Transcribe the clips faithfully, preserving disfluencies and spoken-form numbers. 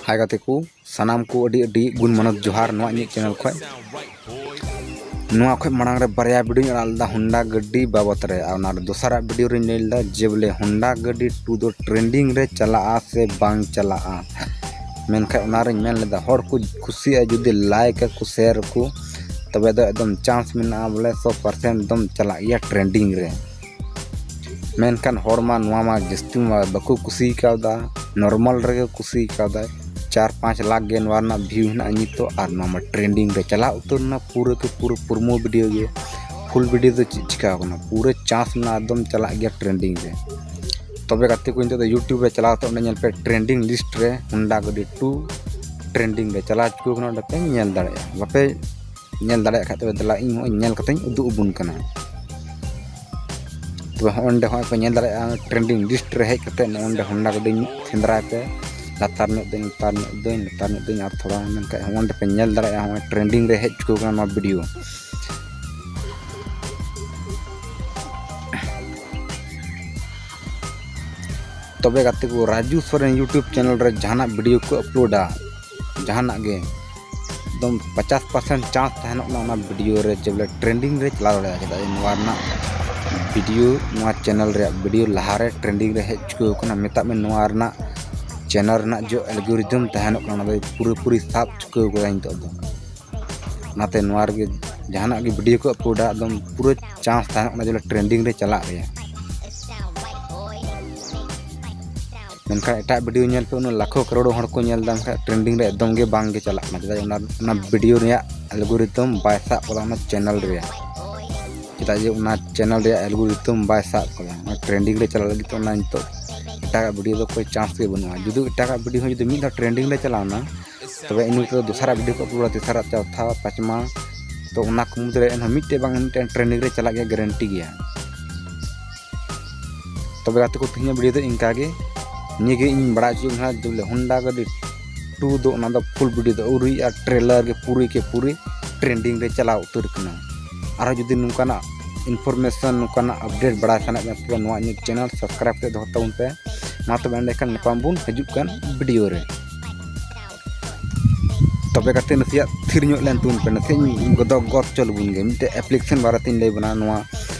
ᱦᱟᱭ ᱜᱟᱛᱮ ᱠᱚ, ᱥᱟᱱᱟᱢ ᱠᱚ ᱟᱹᱰᱤ ᱟᱹᱰᱤ ᱜᱩᱱ ᱢᱟᱱᱚᱛ ᱡᱚᱦᱟᱨ ᱱᱚᱣᱟ ᱤᱧᱟᱹᱜ ᱪᱮᱱᱮᱞ ᱠᱷᱚᱱ᱾ ᱱᱚᱣᱟ ᱠᱷᱚᱱ ᱢᱟᱲᱟᱝ ᱨᱮ ᱵᱟᱨᱭᱟ ᱵᱷᱤᱰᱤᱭᱳᱧ ᱟᱲᱟᱜ ᱞᱮᱫᱟ ᱦᱳᱱᱰᱟ ᱜᱟᱹᱰᱤ ᱵᱟᱵᱚᱫ ᱨᱮ, ᱟᱨ ᱚᱱᱟ ᱫᱚᱥᱟᱨᱟᱜ ᱵᱷᱤᱰᱤᱭᱳ ᱨᱮᱧ ᱞᱟᱹᱭ ᱞᱮᱫᱟ ᱡᱮ ᱵᱚᱞᱮ ᱦᱳᱱᱰᱟ ᱜᱟᱹᱰᱤ ᱴᱩ ᱫᱚ ᱴᱨᱮᱱᱰᱤᱝ ᱨᱮ ᱪᱟᱞᱟᱜᱼᱟ ᱥᱮ ᱵᱟᱝ ᱪᱟᱞᱟᱜᱼᱟ᱾ ᱢᱮᱱᱠᱷᱟᱱ ᱚᱱᱟᱨᱮᱧ ᱢᱮᱱ ᱞᱮᱫᱟ ᱦᱚᱲ ᱠᱚ ᱠᱩᱥᱤᱭᱟᱜᱼᱟ ᱡᱩᱫᱤ ᱞᱟᱭᱤᱠ ᱟᱠᱚ, ᱥᱮᱭᱟᱨ ᱟᱠᱚ, ᱛᱚᱵᱮ ᱫᱚ ᱮᱠᱫᱚᱢ ᱪᱟᱱᱥ ᱢᱮᱱᱟᱜᱼᱟ ᱵᱚᱞᱮ ᱥᱚ ᱯᱟᱨᱥᱮᱱᱴ ᱮᱠᱫᱚᱢ ᱪᱟᱞᱟᱜ ᱜᱮᱭᱟ ᱴᱨᱮᱱᱰᱤᱝ ᱨᱮ᱾ ᱢᱮᱱᱠᱷᱟᱱ ᱦᱚᱲ ᱢᱟ ᱱᱚᱣᱟ ᱢᱟ ᱡᱟᱹᱥᱛᱤ ᱢᱟ ᱵᱟᱠᱚ ᱠᱩᱥᱤ ᱠᱟᱣᱫᱟ, ᱱᱚᱨᱢᱟᱞ ᱨᱮᱜᱮ ᱠᱚ ᱠᱩᱥᱤ ᱠᱟᱣᱫᱟ᱾ ᱪᱟᱨ ᱯᱟᱸᱪ ᱞᱟᱠᱷ ᱜᱮ ᱱᱚᱣᱟ ᱨᱮᱱᱟᱜ ᱵᱷᱤᱭᱩ ᱦᱮᱱᱟᱜᱼᱟ ᱱᱤᱛᱚᱜ, ᱟᱨ ᱱᱚᱣᱟ ᱢᱟ ᱴᱨᱮᱱᱰᱤᱝ ᱨᱮ ᱪᱟᱞᱟᱣ ᱩᱛᱟᱹᱨ ᱮᱱᱟ ᱯᱩᱨᱟᱹ ᱠᱮ ᱯᱩᱨᱟᱹ ᱯᱨᱳᱢᱳ ᱵᱷᱤᱰᱤᱭᱳ ᱜᱮ᱾ ᱯᱷᱩᱞ ᱵᱷᱤᱰᱤᱭᱳ ᱫᱚ ᱪᱮᱫ ᱪᱤᱠᱟᱹ ᱟᱠᱟᱱᱟ? ᱯᱩᱨᱟᱹ ᱪᱟᱱᱥ ᱢᱮᱱᱟᱜᱼᱟ, ᱮᱠᱫᱚᱢ ᱪᱟᱞᱟᱜ ᱜᱮᱭᱟ ᱴᱨᱮᱱᱰᱤᱝ ᱨᱮ᱾ ᱛᱚᱵᱮ ᱜᱟᱛᱮ ᱠᱚ, ᱱᱤᱛᱚᱜ ᱫᱚ ᱭᱩᱴᱩᱵᱽ ᱨᱮ ᱪᱟᱞᱟᱣ ᱠᱟᱛᱮ ᱚᱸᱰᱮ ᱧᱮᱞ ᱯᱮ, ᱴᱨᱮᱱᱰᱤᱝ ᱞᱤᱥᱴ ᱨᱮ ᱦᱳᱱᱰᱟ ᱜᱟᱹᱰᱤ ᱴᱩ ᱴᱨᱮᱱᱰᱤᱝ ᱨᱮ ᱪᱟᱞᱟᱣ ᱪᱩᱠᱟᱹᱣ ᱠᱟᱱᱟ᱾ ᱚᱸᱰᱮ ᱯᱮ ᱧᱮᱞ ᱫᱟᱲᱮᱭᱟᱜᱼᱟ᱾ ᱵᱟᱯᱮ ᱧᱮᱞ ᱫᱟᱲᱮᱭᱟᱜ ᱠᱷᱟᱡ, ᱛᱚᱵᱮ ᱫᱮᱞᱟ ᱤᱧ ᱦᱚᱸᱧ ᱧᱮᱞ ᱠᱟᱛᱮᱧ ᱩᱫᱩᱜ ᱟᱵᱚᱱ ᱠᱟᱱᱟ᱾ ᱛᱚᱵᱮ ᱦᱚᱸᱜᱼᱚᱭ ᱱᱚᱸᱰᱮ ᱦᱚᱸᱜᱼᱚᱭ ᱯᱮ ᱧᱮᱞ ᱫᱟᱲᱮᱭᱟᱜᱼᱟ, ᱴᱨᱮᱱᱰᱤᱝ ᱞᱤᱥᱴ ᱨᱮ ᱦᱮᱡ ᱠᱟᱛᱮ ᱱᱚᱜᱼᱚᱭ ᱱᱚᱸᱰᱮ ᱦᱳᱱᱰᱟ ᱜᱟᱹᱰᱤ ᱥᱮᱸᱫᱽᱨᱟᱭ ᱯᱮ᱾ ᱞᱟᱛᱟᱨ ᱧᱚᱜ ᱫᱟᱹᱧ, ᱞᱟᱛᱟᱨ ᱧᱚᱜ ᱫᱟᱹᱧ, ᱞᱟᱛᱟᱨ ᱧᱚᱜ ᱫᱟᱹᱧ, ᱟᱨ ᱛᱷᱚᱲᱟ ᱢᱮᱱᱠᱷᱟᱡ ᱦᱚᱸᱜᱼᱚᱭ ᱱᱚᱸᱰᱮ ᱯᱮ ᱧᱮᱞ ᱫᱟᱲᱮᱭᱟᱜᱼᱟ, ᱦᱚᱸᱜᱼᱚᱭ ᱴᱨᱮᱱᱰᱤᱝ ᱨᱮ ᱦᱮᱡ ᱪᱩᱠᱟᱹᱣ ᱠᱟᱱᱟ ᱱᱚᱣᱟ ᱵᱷᱤᱰᱤᱭᱳ᱾ ᱛᱚᱵᱮ ᱜᱟᱛᱮ ᱠᱚ, ᱨᱟᱡᱩ ᱥᱚᱨᱮᱱ ᱭᱩᱴᱩᱵᱽ ᱪᱮᱱᱮᱞ ᱨᱮ ᱡᱟᱦᱟᱱᱟᱜ ᱵᱷᱤᱰᱤᱭᱳ ᱠᱚ ᱟᱯᱞᱳᱰᱟ, ᱡᱟᱦᱟᱱᱟᱜ ᱜᱮ, ᱮᱠᱫᱚᱢ ᱯᱚᱪᱟᱥ ᱯᱟᱨᱥᱮᱱᱴ ᱪᱟᱱᱥ ᱛᱟᱦᱮᱱᱚᱜ ᱠᱟᱱᱟ ᱚᱱᱟ ᱵᱷᱤᱰᱤᱭᱳ ᱨᱮ ᱡᱮ ᱵᱚᱞᱮ ᱴᱨᱮᱱᱰᱤᱝ ᱨᱮ ᱪᱟᱞᱟᱣ ᱫᱟᱲᱮᱭᱟᱜᱼᱟ᱾ ᱪᱮᱫᱟᱜ ᱡᱮ ᱱᱚᱣᱟ ᱨᱮᱱᱟᱜ ᱵᱷᱤᱰᱤᱭᱳ, ᱱᱚᱣᱟ ᱪᱮᱱᱮᱞ ᱨᱮᱭᱟᱜ ᱵᱷᱤᱰᱤᱭᱳ ᱞᱟᱦᱟᱨᱮ ᱴᱨᱮᱱᱰᱤᱝ ᱨᱮ ᱦᱮᱡ ᱪᱩᱠᱟᱹᱣ ᱠᱟᱱᱟ᱾ ᱢᱮᱛᱟᱜ ᱢᱮ ᱱᱚᱣᱟ ᱨᱮᱱᱟᱜ ᱪᱮᱱᱮᱞ ᱨᱮᱱᱟᱜ ᱡᱮ ᱮᱞᱜᱳᱨᱤᱫᱚᱢ ᱛᱟᱦᱮᱱᱚᱜ ᱠᱟᱱᱟ, ᱚᱱᱟ ᱫᱚ ᱯᱩᱨᱟᱹᱯᱩᱨᱤ ᱥᱟᱵ ᱪᱩᱠᱟᱹᱣ ᱠᱟᱫᱟ ᱱᱤᱛᱚᱜ ᱫᱚ᱾ ᱚᱱᱟᱛᱮ ᱱᱚᱣᱟ ᱨᱮᱜᱮ ᱡᱟᱦᱟᱱᱟᱜ ᱜᱮ ᱵᱷᱤᱰᱤᱭᱳ ᱠᱚ ᱟᱯᱞᱳᱰᱟ, ᱮᱠᱫᱚᱢ ᱯᱩᱨᱟᱹ ᱪᱟᱱᱥ ᱛᱟᱦᱮᱱᱚᱜ ᱠᱟᱱᱟ ᱡᱮ ᱵᱚᱞᱮ ᱴᱨᱮᱱᱰᱤᱝ ᱨᱮ ᱪᱟᱞᱟᱜ ᱨᱮᱭᱟᱜ᱾ ᱢᱮᱱᱠᱷᱟᱱ ᱮᱴᱟᱜ ᱵᱷᱤᱰᱤᱭᱳ ᱧᱮᱞ ᱯᱮ, ᱩᱱᱟᱹᱜ ᱞᱟᱠᱷᱚ ᱠᱟᱨᱳᱲ ᱦᱚᱲ ᱠᱚ ᱧᱮᱞ ᱮᱫᱟ, ᱢᱮᱱᱠᱷᱟᱱ ᱴᱨᱮᱱᱰᱤᱝ ᱨᱮ ᱮᱠᱫᱚᱢ ᱜᱮ ᱵᱟᱝ ᱜᱮ ᱪᱟᱞᱟᱜ ᱠᱟᱱᱟ᱾ ᱪᱮᱫᱟᱜ ᱚᱱᱟ, ᱚᱱᱟ ᱵᱷᱤᱰᱤᱭᱳ ᱨᱮᱭᱟᱜ ᱮᱞᱜᱳᱨᱤᱫᱚᱢ ᱵᱟᱭ ᱥᱟᱵ ᱠᱟᱫᱟ ᱚᱱᱟ ᱪᱮᱱᱮᱞ ᱨᱮᱭᱟᱜ᱾ ᱪᱮᱫᱟᱜ ᱡᱮ ᱚᱱᱟ ᱪᱮᱱᱮᱞ ᱨᱮᱭᱟᱜ ᱮᱞᱜᱳᱨᱤᱫᱚᱢ ᱵᱟᱭ ᱥᱟᱵ ᱠᱟᱫᱟ᱾ ᱚᱱᱟ ᱴᱨᱮᱱᱰᱤᱝ ᱨᱮ ᱪᱟᱞᱟᱜ ᱞᱟᱹᱜᱤᱫ ᱛᱮ ᱚᱱᱟ ᱱᱤᱛᱚᱜ ᱮᱴᱟᱜᱟᱜ ᱵᱷᱤᱰᱤᱭᱳ ᱫᱚ ᱠᱳᱭ ᱪᱟᱱᱥ ᱜᱮ ᱵᱟᱹᱱᱩᱜᱼᱟ᱾ ᱡᱩᱫᱤ ᱮᱴᱟᱜᱟᱜ ᱵᱷᱤᱰᱤᱭᱳ ᱦᱚᱸ ᱡᱩᱫᱤ ᱢᱤᱫ ᱫᱷᱟᱣ ᱴᱨᱮᱱᱰᱤᱝ ᱨᱮ ᱪᱟᱞᱟᱣᱱᱟ, ᱛᱚᱵᱮ ᱤᱱᱟᱹ ᱠᱚᱫᱚ ᱫᱚᱥᱟᱨᱟᱜ ᱵᱷᱤᱰᱤᱭᱳ ᱠᱚ ᱟᱯᱞᱳᱰᱟ, ᱛᱮᱥᱟᱨᱟᱜ, ᱪᱚᱣᱛᱷᱟ, ᱯᱟᱸᱪᱢᱟ, ᱛᱚ ᱚᱱᱟ ᱠᱚ ᱢᱩᱫᱽᱨᱮ ᱮᱱᱦᱚᱸ ᱢᱤᱫᱴᱮᱡ ᱵᱟᱝ ᱢᱤᱫᱴᱮᱱ ᱴᱨᱮᱱᱰᱤᱝ ᱨᱮ ᱪᱟᱞᱟᱜ ᱜᱮᱭᱟ, ᱜᱮᱨᱮᱱᱴᱤ ᱜᱮᱭᱟ᱾ ᱛᱚᱵᱮ ᱜᱟᱛᱮ ᱠᱚ, ᱛᱮᱦᱮᱧᱟᱜ ᱵᱷᱤᱰᱤᱭᱳ ᱫᱚ ᱤᱱᱠᱟ ᱜᱮ᱾ ᱱᱤᱭᱟᱹ ᱜᱮ ᱤᱧ ᱵᱟᱲᱟᱭ ᱦᱚᱪᱚᱭᱮᱫ ᱵᱚᱱᱟ ᱡᱮ ᱵᱚᱞᱮ ᱦᱳᱱᱰᱟ ᱜᱟᱹᱰᱤ ᱴᱩ ᱫᱚ ᱚᱱᱟ ᱫᱚ ᱯᱷᱩᱞ ᱵᱷᱤᱰᱤᱭᱳ ᱫᱚ ᱟᱹᱣᱨᱤᱭᱟᱜᱼᱟ, ᱴᱨᱮᱞᱟᱨ ᱜᱮ ᱯᱩᱨᱟᱹ ᱠᱮ ᱯᱩᱨᱟᱹ ᱴᱨᱮᱱᱰᱤᱝ ᱨᱮ ᱪᱟᱞᱟᱣ ᱩᱛᱟᱹᱨ ᱠᱟᱱᱟ᱾ ᱟᱨᱦᱚᱸ ᱡᱩᱫᱤ ᱱᱚᱝᱠᱟᱱᱟᱜ ᱤᱱᱯᱷᱚᱨᱢᱮᱥᱚᱱ, ᱱᱚᱝᱠᱟᱱᱟᱜ ᱟᱯᱰᱮᱴ ᱵᱟᱲᱟᱭ ᱥᱟᱱᱟᱭᱮᱫ ᱢᱮᱭᱟ, ᱛᱚᱵᱮ ᱱᱚᱣᱟ ᱤᱧᱟᱹᱜ ᱪᱮᱱᱮᱞ ᱥᱟᱵᱥᱠᱨᱟᱭᱤᱵ ᱠᱟᱛᱮ ᱫᱚᱦᱚ ᱛᱟᱵᱚᱱ ᱯᱮ᱾ ᱢᱟ ᱛᱚᱵᱮ ᱮᱸᱰᱮᱠᱷᱟᱱ ᱧᱟᱯᱟᱢ ᱵᱚᱱ ᱦᱤᱡᱩᱜ ᱠᱟᱱ ᱵᱷᱤᱰᱤᱭᱳ ᱨᱮ᱾ ᱛᱚᱵᱮ ᱠᱟᱛᱮ ᱱᱟᱥᱮᱭᱟᱜ ᱛᱷᱤᱨ ᱧᱚᱜ ᱞᱮᱱ ᱛᱩᱱ ᱯᱮ, ᱱᱟᱥᱮᱭᱟᱜ ᱤᱧ ᱜᱚᱫᱚ ᱜᱚᱫ ᱦᱚᱪᱚ ᱞᱮᱵᱚᱱ ᱜᱮ᱾ ᱢᱤᱫᱴᱮᱡ ᱮᱯᱞᱤᱠᱮᱥᱚᱱ ᱵᱟᱨᱮᱛᱤᱧ ᱞᱟᱹᱭ ᱵᱚᱱᱟ᱾ ᱱᱚᱣᱟ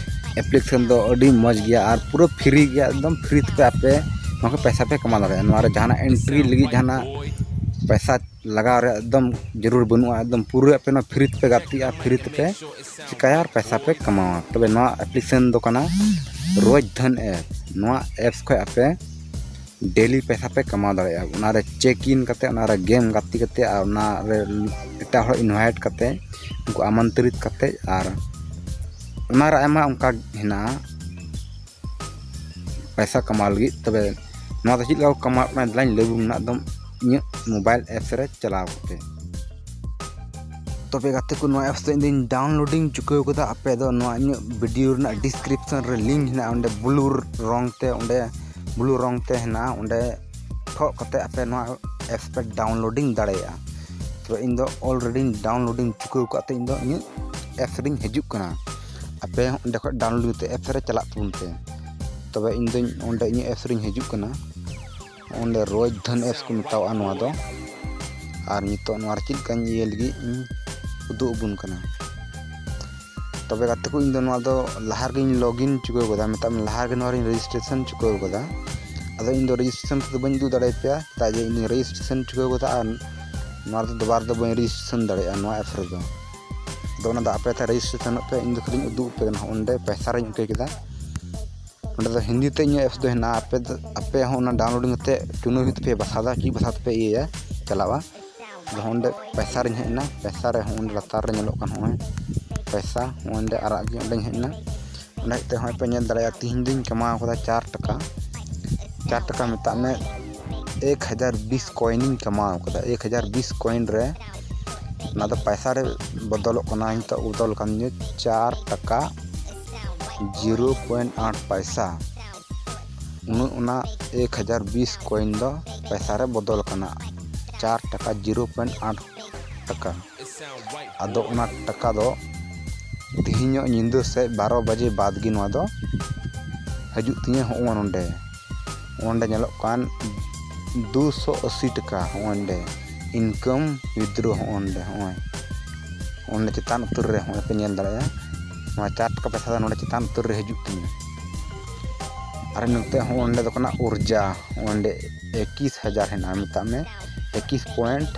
ᱮᱯᱞᱤᱠᱮᱥᱚᱱ ᱫᱚ ᱟᱹᱰᱤ ᱢᱚᱡᱽ ᱜᱮᱭᱟ ᱟᱨ ᱯᱩᱨᱟᱹ ᱯᱷᱨᱤ ᱜᱮᱭᱟ, ᱮᱠᱫᱚᱢ ᱯᱷᱨᱤ ᱛᱮᱯᱮ ᱟᱯᱮ ᱱᱚᱣᱟ ᱠᱚ ᱯᱚᱭᱥᱟ ᱯᱮ ᱠᱟᱢᱟᱣ ᱫᱟᱲᱮᱭᱟᱜᱼᱟ᱾ ᱱᱚᱣᱟ ᱨᱮ ᱡᱟᱦᱟᱱᱟᱜ ᱮᱱᱴᱨᱤ ᱞᱟᱹᱜᱤᱫ ᱡᱟᱦᱟᱱᱟᱜ ᱯᱚᱭᱥᱟ ᱞᱟᱜᱟᱣ ᱨᱮᱭᱟᱜ ᱮᱠᱫᱚᱢ ᱡᱟᱹᱨᱩᱲ ᱵᱟᱹᱱᱩᱜᱼᱟ᱾ ᱮᱠᱫᱚᱢ ᱯᱩᱨᱟᱹ ᱟᱯᱮ ᱱᱚᱣᱟ ᱯᱷᱨᱤ ᱛᱮᱯᱮ ᱜᱟᱛᱮᱜᱼᱟ, ᱯᱷᱨᱤ ᱛᱮᱯᱮ ᱪᱤᱠᱟᱹᱭᱟ ᱟᱨ ᱯᱚᱭᱥᱟ ᱯᱮ ᱠᱟᱢᱟᱣᱟ᱾ ᱛᱚᱵᱮ ᱱᱚᱣᱟ ᱮᱯᱞᱤᱠᱮᱥᱚᱱ ᱫᱚ ᱠᱟᱱᱟ ᱨᱳᱡᱽ ᱫᱷᱚᱱ ᱮᱯ᱾ ᱱᱚᱣᱟ ᱮᱯᱥ ᱠᱷᱚᱱ ᱟᱯᱮ ᱰᱮᱞᱤ ᱯᱚᱭᱥᱟ ᱯᱮ ᱠᱟᱢᱟᱣ ᱫᱟᱲᱮᱭᱟᱜᱼᱟ᱾ ᱚᱱᱟᱨᱮ ᱪᱮᱠ ᱤᱱ ᱠᱟᱛᱮ, ᱚᱱᱟᱨᱮ ᱜᱮᱢ ᱜᱟᱛᱮ ᱠᱟᱛᱮ, ᱟᱨ ᱚᱱᱟᱨᱮ ᱮᱴᱟᱜ ᱦᱚᱲ ᱤᱱᱵᱷᱟᱭᱤᱴ ᱠᱟᱛᱮ, ᱩᱱᱠᱩ ᱟᱢᱚᱱᱛᱨᱤᱛ ᱠᱟᱛᱮ, ᱟᱨ ᱚᱱᱟᱨᱮ ᱟᱭᱢᱟ ᱚᱱᱠᱟ ᱦᱮᱱᱟᱜᱼᱟ ᱯᱚᱭᱥᱟ ᱠᱟᱢᱟᱣ ᱞᱟᱹᱜᱤᱫ᱾ ᱛᱚᱵᱮ ᱱᱚᱣᱟ ᱫᱚ ᱪᱮᱫ ᱞᱮᱠᱟ ᱠᱚ ᱠᱟᱢᱟᱣ ᱠᱟᱱᱟ, ᱫᱮᱞᱟᱧ ᱞᱟᱹᱭ ᱟᱵᱚᱱ ᱠᱟᱱᱟ ᱮᱠᱫᱚᱢ ᱤᱧᱟᱹᱜ ᱢᱳᱵᱟᱭᱤᱞ ᱮᱯᱥ ᱨᱮ ᱪᱟᱞᱟᱣ ᱠᱟᱛᱮ᱾ ᱛᱚᱵᱮ ᱜᱟᱛᱮ ᱠᱚ, ᱱᱚᱣᱟ ᱮᱯᱥ ᱫᱚ ᱤᱧ ᱫᱚᱧ ᱰᱟᱣᱩᱱᱞᱳᱰᱤᱝ ᱪᱩᱠᱟᱹᱣ ᱠᱟᱫᱟ᱾ ᱟᱯᱮ ᱫᱚ ᱱᱚᱣᱟ ᱤᱧᱟᱹᱜ ᱵᱷᱤᱰᱤᱭᱳ ᱨᱮᱱᱟᱜ ᱰᱤᱥᱠᱨᱤᱯᱥᱚᱱ ᱨᱮ ᱞᱤᱝᱠ ᱦᱮᱱᱟᱜᱼᱟ, ᱚᱸᱰᱮ ᱵᱞᱩ ᱨᱚᱝ ᱛᱮ, ᱚᱸᱰᱮ ᱵᱞᱩ ᱨᱚᱝ ᱛᱮ ᱦᱮᱱᱟᱜᱼᱟ, ᱚᱸᱰᱮ ᱴᱷᱚᱜ ᱠᱟᱛᱮ ᱟᱯᱮ ᱱᱚᱣᱟ ᱮᱯᱥ ᱯᱮ ᱰᱟᱣᱩᱱᱞᱳᱰᱤᱝ ᱫᱟᱲᱮᱭᱟᱜᱼᱟ᱾ ᱛᱚᱵᱮ ᱤᱧ ᱫᱚ ᱚᱞᱨᱮᱰᱤᱧ ᱰᱟᱣᱩᱱᱞᱳᱰᱤᱝ ᱪᱩᱠᱟᱹᱣ ᱠᱟᱜ ᱛᱮ ᱤᱧ ᱫᱚ ᱤᱧᱟᱹᱜ ᱮᱯᱥ ᱨᱤᱧ ᱦᱤᱡᱩᱜ ᱠᱟᱱᱟ᱾ ᱟᱯᱮ ᱦᱚᱸ ᱚᱸᱰᱮ ᱠᱷᱚᱱ ᱰᱟᱣᱩᱱᱞᱳᱰ ᱠᱟᱛᱮ ᱮᱯᱥ ᱨᱮ ᱪᱟᱞᱟᱜ ᱛᱟᱵᱚᱱ ᱯᱮ᱾ ᱛᱚᱵᱮ ᱤᱧ ᱫᱚᱧ ᱚᱸᱰᱮ ᱤᱧᱟᱹᱜ ᱮᱯᱥ ᱨᱤᱧ ᱦᱤᱡᱩᱜ ᱠᱟᱱᱟ᱾ ᱚᱸᱰᱮ ᱨᱳᱡᱽ ᱫᱷᱚᱱ ᱮᱯᱥ ᱠᱚ ᱢᱮᱛᱟᱣᱟᱜᱼᱟ ᱱᱚᱣᱟ ᱫᱚ᱾ ᱟᱨ ᱱᱤᱛᱚᱜ ᱱᱚᱣᱟ ᱨᱮ ᱪᱮᱫ ᱞᱮᱠᱟᱧ ᱤᱭᱟᱹ ᱞᱟᱹᱜᱤᱫ ᱤᱧ ᱩᱫᱩᱜ ᱟᱵᱚᱱ ᱠᱟᱱᱟ᱾ ᱛᱚᱵᱮ ᱜᱟᱛᱮ ᱠᱚ, ᱤᱧ ᱫᱚ ᱱᱚᱣᱟ ᱫᱚ ᱞᱟᱦᱟ ᱨᱮᱜᱮᱧ ᱞᱚᱜᱤᱱ ᱪᱩᱠᱟᱹᱣ ᱠᱟᱫᱟ, ᱢᱮᱛᱟᱜ ᱢᱮ ᱞᱟᱦᱟ ᱨᱮᱜᱮ ᱱᱚᱣᱟ ᱨᱮᱧ ᱨᱮᱡᱤᱥᱴᱨᱮᱥᱚᱱ ᱪᱩᱠᱟᱹᱣ ᱠᱟᱫᱟ᱾ ᱟᱫᱚ ᱤᱧ ᱫᱚ ᱨᱮᱡᱤᱥᱴᱨᱮᱥᱚᱱ ᱛᱮᱫᱚ ᱵᱟᱹᱧ ᱩᱫᱩᱜ ᱫᱟᱲᱮᱭᱟᱯᱮᱭᱟ, ᱪᱮᱫᱟᱜ ᱡᱮ ᱤᱧ ᱫᱚᱧ ᱨᱮᱡᱤᱥᱴᱨᱮᱥᱚᱱ ᱪᱩᱠᱟᱹᱣ ᱠᱟᱫᱟ ᱟᱨ ᱱᱚᱣᱟ ᱨᱮᱫᱚ ᱫᱚᱵᱟᱨ ᱫᱚ ᱵᱟᱹᱧ ᱨᱮᱡᱤᱥᱴᱨᱮᱥᱚᱱ ᱫᱟᱲᱮᱭᱟᱜᱼᱟ ᱱᱚᱣᱟ ᱮᱯᱥ ᱨᱮᱫᱚ᱾ ᱟᱫᱚ ᱚᱱᱟ ᱫᱚ ᱟᱯᱮ ᱛᱮ ᱨᱮᱡᱤᱥᱴᱨᱮᱥᱚᱱᱚᱜ ᱯᱮ, ᱤᱧ ᱫᱚ ᱠᱷᱟᱹᱞᱤᱧ ᱩᱫᱩᱜ ᱟᱯᱮ ᱠᱟᱱᱟ᱾ ᱚᱸᱰᱮ ᱯᱚᱭᱥᱟ ᱨᱮᱧ ᱚᱠᱚᱭ ᱠᱮᱫᱟ, ᱚᱸᱰᱮ ᱫᱚ ᱦᱤᱱᱫᱤ ᱛᱮ ᱤᱧᱟᱹᱜ ᱮᱯᱥ ᱫᱚ ᱦᱮᱱᱟᱜᱼᱟ᱾ ᱟᱯᱮ ᱫᱚ, ᱟᱯᱮ ᱦᱚᱸ ᱚᱱᱟ ᱰᱟᱣᱩᱱᱞᱳᱰᱤᱝ ᱠᱟᱛᱮ ᱪᱩᱱᱟᱹᱣ ᱦᱩᱭᱩᱜ ᱛᱟᱯᱮᱭᱟ ᱵᱷᱟᱥᱟ ᱫᱚ, ᱪᱮᱫ ᱵᱷᱟᱥᱟ ᱛᱮᱯᱮ ᱤᱭᱟᱹᱭᱟ, ᱪᱟᱞᱟᱜᱼᱟ᱾ ᱟᱫᱚ ᱚᱸᱰᱮ ᱯᱚᱭᱥᱟ ᱨᱮᱧ ᱦᱮᱡ ᱮᱱᱟ, ᱯᱚᱭᱥᱟ ᱨᱮ ᱦᱚᱸ ᱚᱸᱰᱮ ᱞᱟᱛᱟᱨ ᱨᱮ ᱧᱮᱞᱚᱜ ᱠᱟᱱ ᱦᱚᱸᱜᱼᱚᱭ ᱯᱚᱭᱥᱟ, ᱦᱚᱸ ᱚᱸᱰᱮ ᱟᱨᱟᱜ ᱜᱮ ᱚᱸᱰᱮᱧ ᱦᱮᱡ ᱮᱱᱟ᱾ ᱚᱸᱰᱮ ᱦᱮᱡ ᱛᱮ ᱦᱚᱸᱜᱼᱚᱭ ᱯᱮ ᱧᱮᱞ ᱫᱟᱲᱮᱭᱟᱜᱼᱟ, ᱛᱤᱦᱤᱧ ᱫᱩᱧ ᱠᱟᱢᱟᱣ ᱠᱟᱫᱟ ᱪᱟᱨ ᱴᱟᱠᱟ᱾ ᱪᱟᱨ ᱴᱟᱠᱟ ᱢᱮᱛᱟᱜ ᱢᱮ ᱮᱠ ᱦᱟᱡᱟᱨ ᱵᱤᱥ ᱠᱚᱭᱮᱱᱤᱧ ᱠᱟᱢᱟᱣ ᱠᱟᱫᱟ᱾ ᱮᱠ ᱦᱟᱡᱟᱨ ᱵᱤᱥ ᱠᱚᱭᱮᱱ ᱨᱮ ᱚᱱᱟ ᱫᱚ ᱯᱚᱭᱥᱟ ᱨᱮ ᱵᱚᱫᱚᱞᱚᱜ ᱠᱟᱱᱟ᱾ ᱱᱤᱛᱚᱜ ᱵᱚᱫᱚᱞ ᱠᱟᱱ ᱛᱤᱧᱟᱹ ᱪᱟᱨ ᱴᱟᱠᱟ ᱡᱤᱨᱳ ᱯᱚᱭᱮᱱᱴ ᱟᱴ ᱯᱚᱭᱥᱟ᱾ ᱩᱱᱟᱹᱜ ᱚᱱᱟ ᱮᱠ ᱦᱟᱡᱟᱨ ᱵᱤᱥ ᱠᱚᱭᱮᱱ ᱫᱚ ᱯᱚᱭᱥᱟ ᱨᱮ ᱵᱚᱫᱚᱞ ᱟᱠᱟᱱᱟ, ᱪᱟᱨ ᱴᱟᱠᱟ, ᱡᱤᱨᱳ ᱯᱚᱭᱮᱱᱴ ᱟᱴ ᱴᱟᱠᱟ᱾ ᱟᱫᱚ ᱚᱱᱟ ᱴᱟᱠᱟ ᱫᱚ ᱛᱮᱦᱮᱧᱚᱜ ᱧᱤᱫᱟᱹ ᱥᱮᱫ ᱵᱟᱨᱚ ᱵᱟᱡᱮ ᱵᱟᱫᱽ ᱜᱮ ᱱᱚᱣᱟ ᱫᱚ ᱦᱤᱡᱩᱜ ᱛᱤᱧᱟᱹ᱾ ᱦᱚᱸᱜᱼᱚ ᱱᱚᱸᱰᱮ, ᱚᱸᱰᱮ ᱧᱮᱞᱚᱜ ᱠᱟᱱ ᱫᱩᱥᱚ ᱟᱥᱤ ᱴᱟᱠᱟ, ᱦᱚᱸᱜᱼᱚ ᱱᱚᱸᱰᱮ income withdraw ᱦᱚᱸ ᱚᱸᱰᱮ ᱦᱚᱸᱜᱼᱚᱭ ᱚᱸᱰᱮ ᱪᱮᱛᱟᱱ ᱩᱛᱟᱹᱨ ᱨᱮ ᱦᱚᱸᱜᱼᱚᱭ ᱯᱮ ᱧᱮᱞ ᱫᱟᱲᱮᱭᱟᱜᱼᱟ᱾ ᱱᱚᱣᱟ ᱪᱟᱨ ᱴᱟᱠᱟ ᱯᱚᱭᱥᱟ ᱫᱚ ᱱᱚᱰᱮ ᱪᱮᱛᱟᱱ ᱩᱛᱟᱹᱨ ᱨᱮ ᱦᱤᱡᱩᱜ ᱛᱤᱧᱟᱹ᱾ ᱟᱨ ᱱᱚᱛᱮ ᱦᱚᱸ ᱚᱸᱰᱮ ᱫᱚ ᱠᱟᱱᱟ ᱩᱨᱡᱟ, ᱚᱸᱰᱮ ᱮᱠᱤᱥ ᱦᱟᱡᱟᱨ ᱦᱮᱱᱟᱜᱼᱟ, ᱢᱮᱛᱟᱜ ᱢᱮ ᱮᱠᱤᱥ ᱯᱚᱭᱮᱱᱴ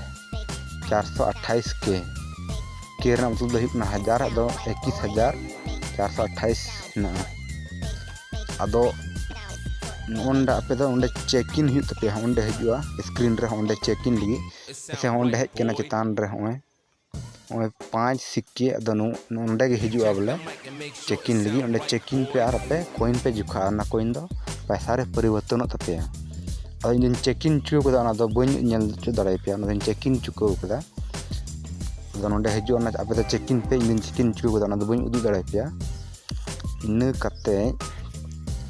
ᱪᱟᱨᱥᱚ ᱟᱴᱷᱟᱭᱤᱥ ᱠᱮ᱾ ᱠᱮ ᱨᱮᱱᱟᱜ ᱢᱚᱛᱞᱚᱵ ᱫᱚ ᱦᱩᱭᱩᱜ ᱠᱟᱱᱟ ᱦᱟᱡᱟᱨ, ᱟᱫᱚ ᱮᱠᱤᱥ ᱦᱟᱡᱟᱨ ᱪᱟᱨᱥᱚ ᱟᱴᱷᱟᱭᱤᱥ ᱦᱮᱱᱟᱜᱼᱟ᱾ ᱟᱫᱚ ᱱᱚᱜᱼᱚ ᱱᱚᱰᱮ ᱟᱯᱮ ᱫᱚ ᱚᱸᱰᱮ check in ᱦᱩᱭᱩᱜ ᱛᱟᱯᱮᱭᱟ, ᱚᱸᱰᱮ ᱦᱤᱡᱩᱜᱼᱟ screen ᱨᱮ, ᱚᱸᱰᱮ check in ᱞᱟᱹᱜᱤᱫ᱾ ᱥᱮ ᱚᱸᱰᱮ ᱦᱮᱡ ᱠᱟᱱᱟ ᱪᱮᱛᱟᱱ ᱨᱮ, ᱦᱚᱸᱜᱼᱚᱭ ᱦᱚᱸᱜᱼᱚᱭ ᱯᱟᱸᱪ ᱥᱤᱠᱠᱮ, ᱟᱫᱚ ᱱᱚ-, ᱱᱚᱸᱰᱮ ᱜᱮ ᱦᱤᱡᱩᱜᱼᱟ ᱵᱚᱞᱮ check in ᱞᱟᱹᱜᱤᱫ᱾ ᱚᱸᱰᱮ check in ᱯᱮ ᱟᱨ ᱟᱯᱮ coin ᱯᱮ ᱡᱩᱠᱷᱟᱜᱼᱟ᱾ ᱚᱱᱟ coin ᱫᱚ ᱯᱚᱭᱥᱟ ᱨᱮ ᱯᱚᱨᱤᱵᱚᱨᱛᱚᱱᱚᱜ ᱛᱟᱯᱮᱭᱟ᱾ ᱟᱫᱚ ᱤᱧ ᱫᱚᱧ check in ᱦᱚᱪᱚ ᱠᱟᱫᱟ, ᱚᱱᱟ ᱫᱚ ᱵᱟᱹᱧ ᱧᱮᱞ ᱦᱚᱪᱚ ᱫᱟᱲᱮᱭᱟᱯᱮᱭᱟ, ᱚᱱᱟ ᱫᱚᱧ check in ᱦᱚᱪᱚ ᱠᱟᱫᱟ᱾ ᱟᱫᱚ ᱱᱚᱸᱰᱮ ᱦᱤᱡᱩᱜᱼᱟ, ᱚᱱᱟ ᱟᱯᱮ ᱫᱚ check in ᱯᱮ, ᱤᱧ ᱫᱚᱧ check in ᱦᱚᱪᱚ ᱠᱟᱫᱟ, ᱚᱱᱟ ᱫᱚ ᱵᱟᱹᱧ ᱩᱫᱩᱜ ᱫᱟᱲᱮᱭᱟᱯᱮᱭᱟ᱾ ᱤᱱᱟᱹ ᱠᱟᱛᱮ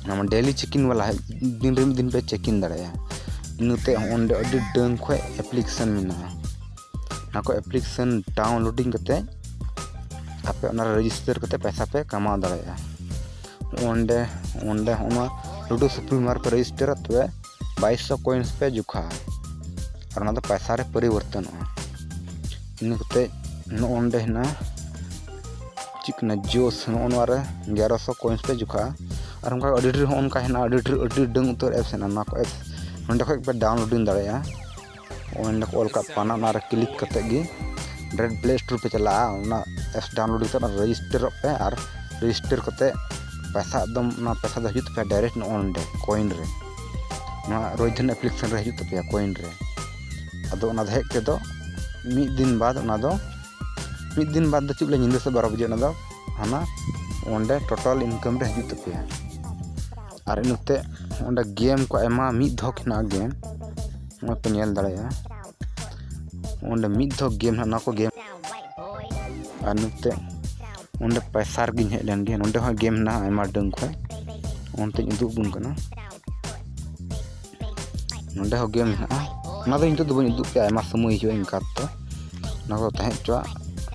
ᱱᱚᱣᱟ daily check in ᱵᱟᱞᱟ ᱫᱤᱱ ᱨᱮ ᱢᱤᱫ ᱫᱤᱱ ᱯᱮ check in ᱫᱟᱲᱮᱭᱟᱜᱼᱟ᱾ ᱤᱱᱟᱹᱛᱮ ᱚᱸᱰᱮ ᱟᱹᱰᱤ ᱰᱟᱹᱝ ᱠᱷᱚᱡ application ᱢᱮᱱᱟᱜᱼᱟ᱾ ᱚᱱᱟ ᱠᱚ application downloading ᱠᱟᱛᱮ ᱟᱯᱮ ᱚᱱᱟᱨᱮ register ᱠᱟᱛᱮ ᱯᱚᱭᱥᱟ ᱯᱮ ᱠᱟᱢᱟᱣ ᱫᱟᱲᱮᱭᱟᱜᱼᱟ᱾ ᱚᱸᱰᱮ, ᱚᱸᱰᱮ ᱦᱚᱸᱜᱼᱚ ᱱᱚᱣᱟ Ludo Supreme ᱨᱮ ᱯᱮ register ᱟ, ᱛᱚᱵᱮ ᱵᱟᱭᱤᱥᱥᱚ coins ᱯᱮ ᱡᱩᱠᱷᱟᱜᱼᱟ ᱟᱨ ᱚᱱᱟ ᱫᱚ ᱯᱚᱭᱥᱟ ᱨᱮ ᱯᱚᱨᱤᱵᱚᱨᱛᱚᱱᱚᱜᱼᱟ᱾ ᱤᱱᱟᱹ ᱠᱟᱛᱮ ᱱᱚᱜᱼᱚ ᱱᱚᱸᱰᱮ ᱦᱮᱱᱟᱜᱼᱟ ᱪᱮᱫ ᱠᱟᱱᱟ, ᱡᱳᱥ, ᱱᱚᱜᱼᱚ ᱱᱚᱣᱟ ᱨᱮ ᱮᱜᱟᱨᱚᱥᱚ coins ᱯᱮ ᱡᱩᱠᱷᱟᱜᱼᱟ᱾ ᱟᱨ ᱚᱱᱠᱟ ᱟᱹᱰᱤ ᱰᱷᱮᱨ ᱦᱚᱸ ᱚᱱᱠᱟ ᱦᱮᱱᱟᱜᱼᱟ, ᱟᱹᱰᱤ ᱰᱷᱮᱨ, ᱟᱹᱰᱤ ᱰᱟᱹᱝ ᱩᱛᱟᱹᱨ apps ᱦᱮᱱᱟᱜᱼᱟ᱾ ᱱᱚᱣᱟ ᱠᱚ apps ᱱᱚᱸᱰᱮ ᱠᱷᱚᱡ ᱯᱮ downloading ᱫᱟᱲᱮᱭᱟᱜᱼᱟ᱾ ᱚᱸᱰᱮ ᱠᱚ ᱚᱞ ᱠᱟᱜ ᱯᱟᱱᱟ, ᱚᱱᱟ ᱨᱮ click ᱠᱟᱛᱮ ᱜᱮ direct Play Store ᱯᱮ ᱪᱟᱞᱟᱜᱼᱟ᱾ ᱚᱱᱟ apps download ᱠᱟᱛᱮ ᱚᱱᱟ register ᱚᱜ ᱯᱮ ᱟᱨ register ᱠᱟᱛᱮ ᱯᱚᱭᱥᱟ ᱮᱠᱫᱚᱢ, ᱚᱱᱟ ᱯᱚᱭᱥᱟ ᱫᱚ ᱦᱤᱡᱩᱜ ᱛᱟᱯᱮᱭᱟ direct ᱱᱚᱜᱼᱚ ᱱᱚᱸᱰᱮ coin ᱨᱮ, ᱱᱚᱣᱟ ᱨᱳᱡᱽᱫᱷᱚᱱ application ᱨᱮ ᱦᱤᱡᱩᱜ ᱛᱟᱯᱮᱭᱟ coin ᱨᱮ᱾ ᱟᱫᱚ ᱚᱱᱟ ᱫᱚ ᱦᱮᱡ ᱛᱮᱫᱚ ᱢᱤᱫ ᱫᱤᱱ ᱵᱟᱫ, ᱚᱱᱟ ᱫᱚ ᱢᱤᱫ ᱫᱤᱱ ᱵᱟᱫ ᱫᱚ ᱪᱮᱫ ᱵᱚᱞᱮ, ᱧᱤᱫᱟᱹ ᱥᱮᱫ ᱵᱟᱨᱚ ᱵᱟᱡᱮ ᱚᱱᱟ ᱫᱚ ᱦᱟᱱᱟ ᱚᱸᱰᱮ total income ᱨᱮ ᱦᱤᱡᱩᱜ ᱛᱟᱯᱮᱭᱟ᱾ ᱟᱨ ᱤᱱᱟᱹᱛᱮ ᱚᱸᱰᱮ game ᱠᱚ ᱟᱭᱢᱟ ᱢᱤᱫ ᱫᱷᱚᱠ ᱦᱮᱱᱟᱜᱼᱟ game, ᱱᱚᱜᱼᱚᱭ ᱯᱮ ᱧᱮᱞ ᱫᱟᱲᱮᱭᱟᱜᱼᱟ᱾ ᱚᱸᱰᱮ ᱢᱤᱫ ᱫᱷᱚᱠ game ᱦᱮᱱᱟᱜᱼᱟ, ᱱᱚᱣᱟ ᱠᱚ game᱾ ᱟᱨ ᱱᱚᱛᱮ ᱚᱸᱰᱮ ᱯᱚᱭᱥᱟ ᱨᱮᱜᱮᱧ ᱦᱮᱡ ᱞᱮᱱ ᱜᱮ, ᱱᱚᱸᱰᱮ ᱦᱚᱸ game ᱦᱮᱱᱟᱜᱼᱟ ᱟᱭᱢᱟ ᱰᱟᱹᱝ ᱠᱷᱚᱡ, ᱚᱱᱛᱮᱧ ᱩᱫᱩᱜ ᱟᱵᱚᱱ ᱠᱟᱱᱟ᱾ ᱱᱚᱸᱰᱮ ᱦᱚᱸ game ᱦᱮᱱᱟᱜᱼᱟ, ᱚᱱᱟ ᱫᱚ ᱱᱤᱛᱚᱜ ᱫᱚ ᱵᱟᱹᱧ ᱩᱫᱩᱜ ᱯᱮᱭᱟ, ᱟᱭᱢᱟ ᱥᱚᱢᱚᱭ ᱦᱩᱭᱩᱜᱼᱟ ᱤᱱᱠᱟ ᱛᱮ, ᱚᱱᱟ ᱠᱚ ᱛᱟᱦᱮᱸ ᱦᱚᱪᱚᱣᱟᱜ᱾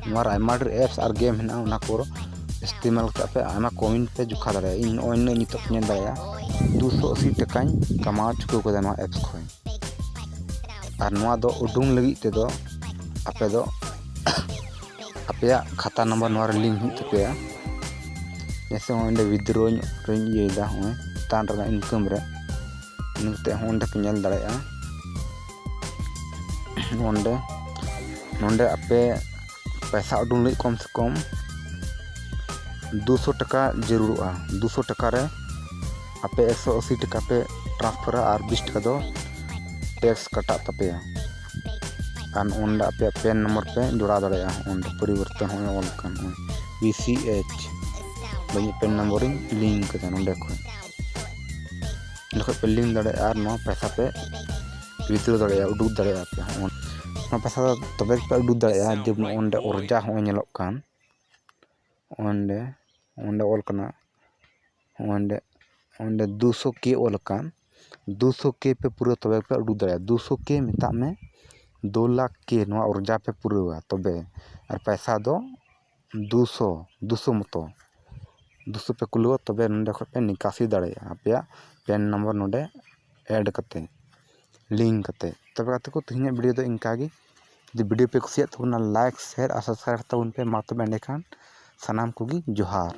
ᱱᱚᱣᱟ ᱨᱮ ᱟᱭᱢᱟ ᱰᱷᱮᱨ apps ᱟᱨ game ᱦᱮᱱᱟᱜᱼᱟ, ᱚᱱᱟ ᱠᱚ ᱤᱥᱛᱮᱢᱟᱞ ᱠᱟᱛᱮ ᱯᱮ ᱟᱭᱢᱟ coin ᱯᱮ ᱡᱩᱠᱷᱟ ᱫᱟᱲᱮᱭᱟᱜᱼᱟ᱾ ᱤᱧ ᱱᱚᱜᱼᱚᱭ ᱱᱤᱱᱟᱹᱜ ᱱᱤᱛᱚᱜ ᱯᱮ ᱧᱮᱞ ᱫᱟᱲᱮᱭᱟᱜᱼᱟ, ᱫᱩᱥᱚ ᱟᱥᱤ ᱴᱟᱠᱟᱧ ᱠᱟᱢᱟᱣ ᱪᱩᱠᱟᱹᱣ ᱠᱟᱫᱟ ᱱᱚᱣᱟ apps ᱠᱷᱚᱱ᱾ ᱟᱨ ᱱᱚᱣᱟ ᱫᱚ ᱩᱰᱩᱝ ᱞᱟᱹᱜᱤᱫ ᱛᱮᱫᱚ ᱟᱯᱮ ᱫᱚ ᱟᱯᱮᱭᱟᱜ ᱠᱷᱟᱛᱟ ᱱᱟᱢᱵᱟᱨ ᱱᱚᱣᱟ ᱨᱮ ᱞᱤᱝᱠ ᱦᱩᱭᱩᱜ ᱛᱟᱯᱮᱭᱟ᱾ ᱡᱮᱭᱥᱮ ᱦᱚᱸᱜᱼᱚᱭ ᱚᱸᱰᱮ ᱣᱤᱫᱷᱰᱨᱚ ᱨᱮᱧ ᱤᱭᱟᱹᱭᱮᱫᱟ, ᱦᱚᱸᱜᱼᱚᱭ ᱪᱮᱛᱟᱱ ᱨᱮᱱᱟᱜ ᱤᱱᱠᱟᱢ ᱨᱮ᱾ ᱤᱱᱟᱹ ᱠᱟᱛᱮ ᱦᱚᱸ ᱚᱸᱰᱮ ᱯᱮ ᱧᱮᱞ ᱫᱟᱲᱮᱭᱟᱜᱼᱟ᱾ ᱱᱚᱸᱰᱮ ᱱᱚᱸᱰᱮ ᱟᱯᱮ ᱯᱚᱭᱥᱟ ᱩᱰᱩᱝ ᱞᱟᱹᱜᱤᱫ ᱠᱚᱢ ᱥᱮ ᱠᱚᱢ ᱫᱩᱥᱚ ᱴᱟᱠᱟ ᱡᱟᱹᱨᱩᱲᱚᱜᱼᱟ᱾ ᱫᱩᱥᱚ ᱴᱟᱠᱟ ᱨᱮ ᱟᱯᱮ ᱮᱠᱥᱚ ᱟᱥᱤ ᱴᱟᱠᱟ ᱯᱮ ᱴᱨᱟᱱᱥᱯᱷᱟᱨᱟ ᱟᱨ ᱵᱤᱥ ᱴᱟᱠᱟ ᱫᱚ ᱴᱮᱠᱥ ᱠᱟᱴᱟᱜ ᱛᱟᱯᱮᱭᱟ᱾ ᱟᱨ ᱚᱸᱰᱮ ᱟᱯᱮᱭᱟᱜ ᱯᱮᱱ ᱱᱚᱢᱵᱚᱨ ᱯᱮ ᱡᱚᱲᱟᱣ ᱫᱟᱲᱮᱭᱟᱜᱼᱟ᱾ ᱚᱸᱰᱮ ᱯᱚᱨᱤᱵᱚᱨᱛᱚᱱ ᱦᱚᱸᱜᱼᱚᱭ ᱚᱞ ᱠᱟᱱ ᱵᱤ ᱥᱤ ᱮᱭᱤᱪ ᱫᱚ ᱤᱧᱟᱹᱜ ᱯᱮᱱ ᱱᱚᱢᱵᱚᱨᱤᱧ ᱞᱤᱝᱠ ᱠᱟᱫᱟ ᱱᱚᱸᱰᱮ ᱠᱷᱚᱱ᱾ ᱚᱸᱰᱮ ᱠᱷᱚᱱ ᱯᱮ ᱞᱤᱝᱠ ᱫᱟᱲᱮᱭᱟᱜᱼᱟ ᱟᱨ ᱱᱚᱣᱟ ᱯᱚᱭᱥᱟ ᱯᱮ ᱣᱤᱛᱷᱰᱨᱚ ᱫᱟᱲᱮᱭᱟᱜᱼᱟ, ᱩᱰᱩᱠ ᱫᱟᱲᱮᱭᱟᱜᱼᱟ ᱯᱮ᱾ ᱦᱚᱸᱜᱼᱚᱭ ᱱᱚᱣᱟ ᱯᱚᱭᱥᱟ ᱫᱚ ᱛᱚᱵᱮ ᱜᱮᱯᱮ ᱩᱰᱩᱠ ᱫᱟᱲᱮᱭᱟᱜᱼᱟ ᱡᱮ ᱚᱸᱰᱮ ᱚᱨᱡᱟ ᱦᱚᱸᱜᱼᱚᱭ ᱧᱮᱞᱚᱜ ᱠᱟᱱ, ᱚᱸᱰᱮ ᱚᱸᱰᱮ ᱚᱞ ᱠᱟᱱᱟ, ᱚᱸᱰᱮ ᱚᱸᱰᱮ ᱫᱩᱥᱚ ᱠᱮ ᱚᱞ ᱟᱠᱟᱱ, ᱫᱩᱥᱚ ᱠᱮ ᱯᱮ ᱯᱩᱨᱟᱹ ᱛᱚᱵᱮ ᱯᱮ ᱩᱰᱩᱠ ᱫᱟᱲᱮᱭᱟᱜᱼᱟ᱾ ᱫᱩᱥᱚ ᱠᱮ ᱢᱮᱛᱟᱜ ᱢᱮ, ᱫᱩ ᱞᱟᱠᱷ ᱠᱮ ᱱᱚᱣᱟ ᱚᱨᱡᱟ ᱯᱮ ᱯᱩᱨᱟᱹᱣᱟ ᱛᱚᱵᱮ, ᱟᱨ ᱯᱚᱭᱥᱟ ᱫᱚ ᱫᱩᱥᱚ ᱫᱩᱥᱚ ᱢᱚᱛᱚ ᱫᱩᱥᱚ ᱯᱮ ᱠᱩᱞᱟᱹᱣᱟ, ᱛᱚᱵᱮ ᱱᱚᱸᱰᱮ ᱠᱷᱚᱱ ᱯᱮ ᱱᱤᱠᱟᱥᱤ ᱫᱟᱲᱮᱭᱟᱜᱼᱟ ᱟᱯᱮᱭᱟᱜ ᱯᱮᱱ ᱱᱚᱢᱵᱚᱨ ᱱᱚᱸᱰᱮ ᱮᱰ ᱠᱟᱛᱮ, ᱞᱤᱝᱠ ᱠᱟᱛᱮ᱾ ᱛᱚᱵᱮ ᱜᱟᱛᱮ ᱠᱚ, ᱛᱮᱦᱮᱧᱟᱜ ᱵᱷᱤᱰᱤᱭᱳ ᱫᱚ ᱤᱱᱠᱟ ᱜᱮ᱾ ᱡᱩᱫᱤ ᱵᱷᱤᱰᱤᱭᱳ ᱯᱮ ᱠᱩᱥᱤᱭᱟᱜ ᱛᱟᱵᱚᱱᱟ, ᱞᱟᱭᱤᱠ, ᱥᱮᱭᱟᱨ ᱟᱨ ᱥᱟᱵᱥᱠᱨᱟᱭᱤᱵ ᱛᱟᱵᱚᱱ ᱯᱮ᱾ ᱢᱟ ᱛᱚᱵᱮ ᱮᱸᱰᱮᱠᱷᱟᱱ ᱥᱟᱱᱟᱢ ᱠᱚᱜᱮ ᱡᱚᱦᱟᱨ᱾